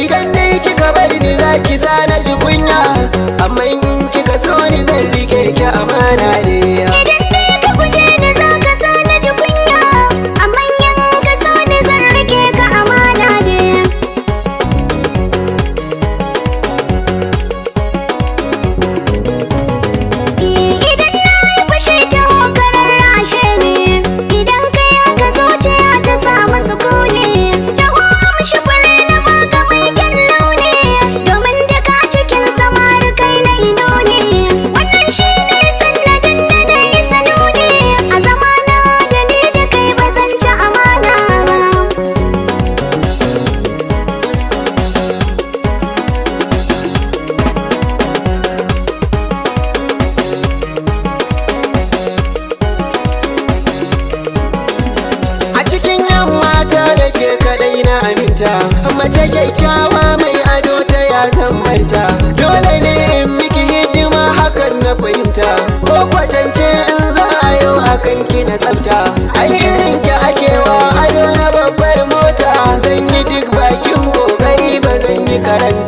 Idan ne kika bar ni zaki sa na ji kunya, amma in kika so ni zan rike ki amana ne. Idan dai ka guje ni za ka sa na ji kunya, amma in ka so ni zan rike ka amana ne. Idan na yi fushi ta hokarar rashe ne, idan ka yaka zuciya ta samu sukuni. Taho amshi fure na baka mai kyan launi, domin duka cikin samari kai na nuni. Wannan shi ne sannadin da na yi sanuni, a zamana da ni da kai ba zan ci amana ba. A cikin yan mata da ke kadai na aminta, mace kyakkyawa mai ado ta ya zan barta. Dole ne in miki hidima, hakan na fahimta, ko kwatance in za a yau akan ki na tsafta. Ai irin ki akewa ado na babbar mota, zan yi duk bakin kokari, ba zan yi karanta.